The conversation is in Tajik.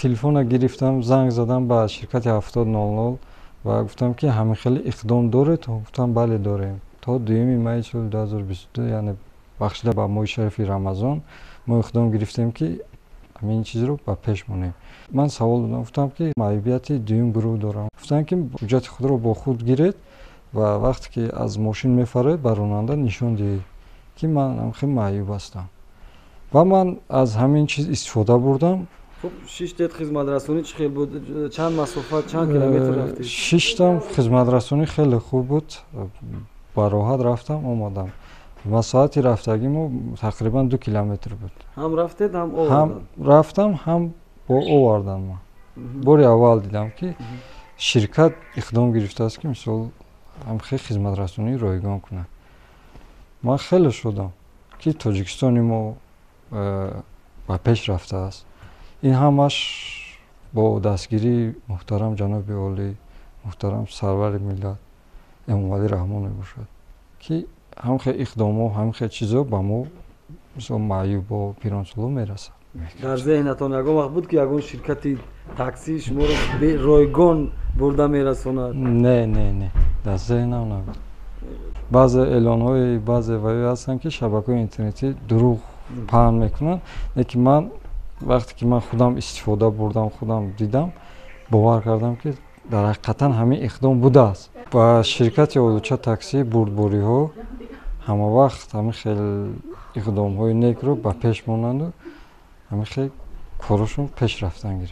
Телефонро гирифтам, занг задам ба ширкати 7000 ва гуфтам, ки ҳамин хеле иқдом доред? Гуфтам, бале, дорем. То 2 майи соли 2022, яъне бахшида ба моҳи шарифи Рамазон, мо иқдом гирифтем, ки ҳамин чизро ба пеш монем. Ман савол додам, гуфтам, ки маъюбияти дуюм гурӯҳ дорам. Гуфтам, ки ҳуҷҷати худро бо худ гиред ва вақте ки аз мошин мефароед, ба ронанда нишон диҳед, ки ман хеле маъюб ҳастам. Ва ман аз ҳамин чиз истифода бурдам. Хуб, шиштед, хизматрасонӣ чӣ хел буд? Чанд масофа, чанд километр рафтед? Шиштам, хизматрасонӣ хеле хуб буд, ба роҳат рафтам, омадам. Масоҳати рафтагӣ мо тақрибан 2 километр буд. Ҳам рафтед, ҳам ҳам рафтам, ҳам бо овардан. Ман бори аввал дидам, ки ширкат иқдом гирифтааст, ки мисол ҳам хеле хизматрасонии ройгон кунад. Ман хеле шодам, ки Тоҷикистони мо ба пеш рафтааст. Ин ҳамаш бо дастгирии муҳтарам ҷаноби олӣ, муҳтарам сарвари миллат Эмомалӣ Раҳмон мебошад, ки ҳам хел иқдомҳо, ҳам хел чизо ба мо, мисол, маъюбо, пиронсоло мерасад. Дар зеҳнатон ягон вақт буд, ки ягон ширкати таксӣ шуморо ройгон бурда мерасонад? Не, не, не, дар зеҳнам набуд. Баъзе эълонҳои баъзе ваё ҳастанд, ки шабакаҳои интернетӣ дурӯғ паҳн мекунанд, лекин ман вақте ки ман худам истифода бурдам, худам дидам, бовар кардам, ки дар ҳақиқатан ҳамин иқдом будааст. Ба ширкати Олуча таксӣ бурдбориҳо ҳама вақт ҳамин хел иқдомҳои некро ба пеш монанду ҳамин хел корошон пеш рафтан гирад.